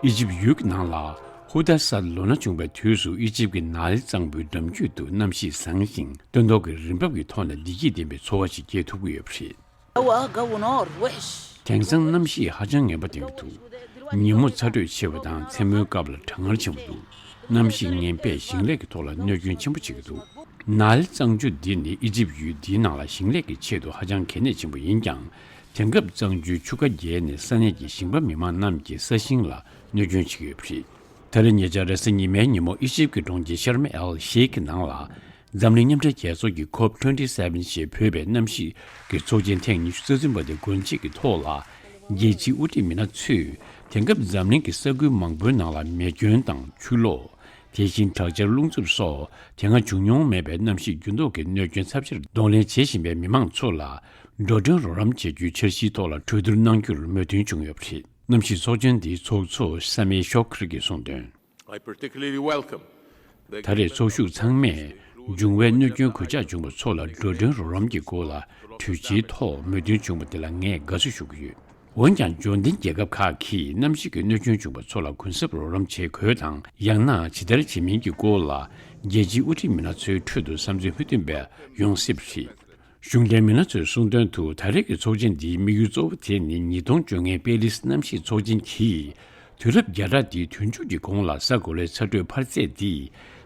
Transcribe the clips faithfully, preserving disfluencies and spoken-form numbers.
ཨི་ཇིབ་ཡུལ་གྱི་ནང་ལ་ཧུ་ད་སཱད་ལོ་ན་བྱུང་བའི་དུས་སུ་ཨི་ཇིབ་ཀྱི་ནཱིལ་གཙང་པོའི་འགྲམ་རྒྱུད་དུ་གནམ་གཤིས་བཟང་ཞིང་སྟོན་ཐོག་གི་རི་འབབ་ཀྱི་ཐོག་ནས་བདེ་སྐྱིད་ལྡན་པའི་འཚོ་བ་ཞིག་སྐྱེལ་ཐུབ་ཀྱི་ཡོད་པ་རེད། الجو نار وحش. དེང་སང་གནམ་གཤིས་ཧ་ཅང་ངན་པ་ལྡན་གྱི་འདུག་ཉིན་མོ་ཚ་དྲོད་ཆེ་བ་དང་མཚན་མོའི་སྐབས་ལ་གྲང་ངར་ཆེན་པོ་འདུག་གནམ་གཤིས་ངན་པས་ཞིང་ལས་ཀྱི་ཐོག་ལ་གནོད་སྐྱོན་ཆེན་པོ་བྱེད་ཀྱི་འདུག་ནཱིལ་གཙང་ཆུ་འདི་ནི་ཨི་ཇིབ་ཡུལ་འདིའི་ནང་ལ་ཞིང་ལས་ཀྱི་ཆེད་དུ་ཧ་ཅང་གལ་གནད་ཆེན་པོ་ཡིན་ཀྱང་། དེང་སྐབས་གཙང་ཆུའི་ཆུ་ཁ་བརྒལ་ནས་ས་གནས་ཀྱི་ཞིང་པ་མི་མང་རྣམས་ཀྱི་ས་ཞིང་ལ་གནོད་སྐྱོན་བྱེད་ཀྱི་ཡོད་པ་རེད། ད་རེས་ཉེ་ཆར་རེས་གཟའ་ཉི་མའི་ཉིན་མོ་ཨི་ཇིབ་ཀྱི་གྲོང་ཁྱེར་ཤར་མ་ཨེལ་ཤེ་ཁི་ནང་ལ། འཛམ་གླིང་མཉམ་འབྲེལ་རྒྱལ་ཚོགས་ཀྱི་ཁོབ་ཊུ་ཝེན་ཊི་སེ་ཝེན་ཞེས་འབོད་པའི་གནམ་གཤིས་ཀྱི་ཚོགས་ཆེན་ཐེངས་ཉི་ཤུ་རྩ་བདུན་པ་དེ་གོ་སྒྲིག་གི་ཐོག་ལ། རྒྱལ་སྤྱིའི་དབུ་ཁྲིད་མི་སྣ་ཚོས་དེང་སྐབས་འཛམ་གླིང་གི་ས་ཁུལ་མང་པོའི་ནང་ལ་མེ་སྐྱོན་དང་ཆུ་ལོག་དེ་བཞིན་དྲག་ཆར་རླུང་འཚུབ་སོགས་དེ་སྔ་བྱུང་མྱོང་མེད་པའི་གནམ་གཤིས་འགྱུར་ལྡོག་གི་གནོད་སྐྱོན་ཚབས་ཆེར་གདོང་ལེན་བྱེད་བཞིན་པའི་མི་མང་ཚོ་ལ་འགྲོ་གྲོན་རོགས་རམ་བྱེད་རྒྱུའི་འཆར་གཞིའི་ཐོག་ལ་གྲོས་བསྡུར་གནང་རྒྱུར་མོས་མཐུན་བྱུང་ཡོད་པ་རེད། གནམ་གཤིས་ཚོགས་ཆེན་འདིའི་ཚོགས་གཙོ་ས་མེ་ཤོ་ཁིར་གྱིས་གསུངས་དོན། I particularly welcome the ད་རེས་ཚོགས་ཞུགས་ཚང་མས་འབྱུང་བའི་གནོད་སྐྱོན་གོད་ཆག་བྱུང་བ་ཚོ་ལ་འགྲོ་གྲོན་རོགས་རམ་གྱི་སྐོར་ལ་གྲོས་ཆོད་ཐོག་མོས་མཐུན་བྱུང་བ་དེ་ལ་ངས་དགའ་བསུ་ཞུ་གི་ཡོད། འོན་ཀྱང་འབྱོར་ལྡན་རྒྱལ་ཁབ་ཁག་གིས་གནམ་གཤིས་ཀྱི་གནོད་སྐྱོན་བྱུང་བ་ཚོ་ལ་གུན་གསབ་རོགས་རམ་བྱེད་དགོས་དང་ཡང་ན་ཇི་ལྟར་བྱེད་མིན་གྱི་སྐོར་ལ་རྒྱལ་སྤྱིའི་དབུ་ཁྲིད་མི་སྣ་ཚོའི་ཁྲོད་དུ་བསམ་ཚུལ་མི་མཐུན་པ་ཡོང་སྲིད་པ་རེད། གཞུང་འབྲེལ་མི་སྣ་ཚོས་གསུངས་དོན་དུ་ད་རེས་ཀྱི་ཚོགས་ཆེན་འདིའི་དམིགས་ཡུལ་གཙོ་བོ་དེ་ནི་ཉིས་སྟོང་བཅོ་ལྔའི་པེ་རིས་གནམ་གཤིས་ཚོགས་ཆེན་གྱིས་དུས་རབས་བརྒྱ་ཕྲག་འདིའི་དུས་མཇུག་གི་གོང་ལ་ས་གོ་ལའི་ཚ་དྲོད་འཕར་ཚད་འདི་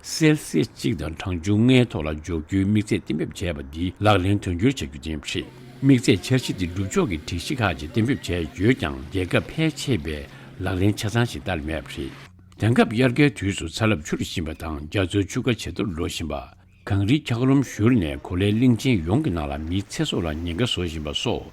སེལ་སི་ཡས་གཅིག་དང་གྲངས་ཆུང་ལྔའི་ཐོག་ལ་འཇོག་རྒྱུའི་དམིགས་ཚད་གཏན་འབེབས་བྱས་པ་འདི་ལག་ལེན་དོན་འཁྱོལ་བྱ་རྒྱུ་ཡིན་པ་རེད། དམིགས་ཚད་འཆར་གཞི་འདི་སྒྲུབ་ཕྱོགས་ཀྱི་སྒྲིག་གཞི་ཁག་ཅིག་གཏན་འབེབས་བྱས་ཡོད་ཀྱང་རྒྱལ་ཁབ་ཕལ་ཆེ་བས་ལག་ལེན་ཆ་ཚང་ཞིག་བསྟར་མེད་པ་རེད། དེང་སྐབས་དབྱར་ཁའི་དུས་སུ་ཚ་རླབས་ཆུ་རུ་ཕྱིན་པ་དང་རྒྱ་མཚོའི་ཆུ་ཁ་ཇེ་མཐོར་འགྲོ་བཞིན་པ། གངས་རིའི་འཁྱགས་རོམ་བཞུར་ནས་གོ་ལའི་གླིང་ཆེན་ཡོངས་ཀྱི་ནང་ལ་མིའི་ཚེ་སྲོག་ལ་ཉེན་ཁ་བཟོ་བཞིན་པ་སོགས་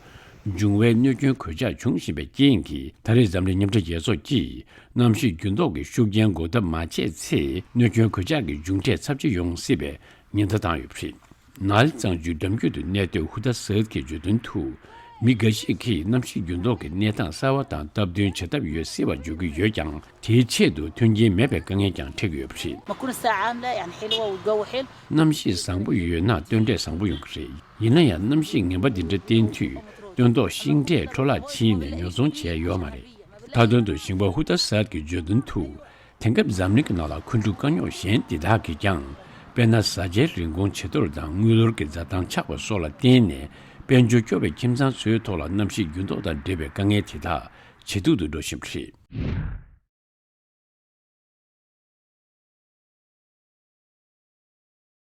འབྱུང་བའི་གནོད་སྐྱོན་གོད་ཆག་འབྱུང་བཞིན་པའི་རྐྱེན་གྱིས་ད་རེས་འཛམ་གླིང་མཉམ་འབྲེལ་རྒྱལ་ཚོགས་ཀྱིས་གནམ་གཤིས་འགྱུར་ལྡོག་གི་ཤུགས་རྐྱེན་འགོག་ཐབས་མ་བྱས་ཚེ་གནོད་སྐྱོན་གོད་ཆག་གི་མཇུག་འབྲས་ཚབས་ཆེ་ཡོང་སྲིད་པའི་ཉེན་བརྡ་བཏང་ཡོད་པ་རེད། ནཱིལ་གཙང་ཆུའི་འགྲམ་རྒྱུད་དུ་གནས་སྡོད་ཧུ་ཐ་སཱད་ཀྱིས་བརྗོད་དོན་དུ། མི་འགའ་ཞིག་གིས་གནམ་གཤིས་འགྱུར་ལྡོག་གི་གནས་སྟངས་གསར་བ་དང་སྟབས་བསྟུན་བྱེད་ཐབས་ཡོད་སྲིད་པ་བརྗོད་ཀྱི་ཡོད་ཀྱང་། དེའི་ཆེད་དུ་མཐུན་རྐྱེན་མེད་པའི་དཀའ་ངལ་ཀྱང་འཕྲད་ཀྱི་ཡོད་པ་རེད། ما كل ساعة عاملة يعني حلوة والجو حلو. གནམ་གཤིས་བཟང་པོ་ཡོད་ན་སྟོན་འབྲས་བཟང་པོ་ཡོང་གི་རེད། ཡིན་ན་ཡང་གནམ་གཤིས་ངན་པ་འདི་འདྲ་བསྟན་དུས་སྟོན་ཐོག་ཤིང་འབྲས་འཕྲོ་བརླག་ཕྱིན་ནས་ཉོ་ཚོང་བྱས་ཡོད་མ་རེད། མཐའ་དོན་དུ་ཞིང་པ་ཧུ་ཐ་སཱད་ཀྱིས་བརྗོད་དོན་དུ། དེང་སྐབས་འཛམ་གླིང་གི་ནང་ལ་འཁོན་འཁྲུག་དཀའ་རྙོག་གཞན་འདི་དག་གིས་ཀྱང་། དཔེར་ན་བཟའ་བཅའི་རིན་གོང་ཇེ་མཐོར་དང་དངུལ་ལོར་གྱི་འཛའ་ཐང་ཆག་པ་སོགས་ལ་བརྟེན་ནས་དཔལ་འབྱོར་སྐྱོ་བའི་ཁྱིམ་ཚང་ཚོའི་ཐོག་ལ་གནམ་གཤིས་འགྱུར་ལྡོག་དང་འབྲེལ་བའི་དཀའ་ངལ་དེ་དག་ཇེ་སྡུག་ཏུ་འགྲོ་བཞིན་པ་རེད།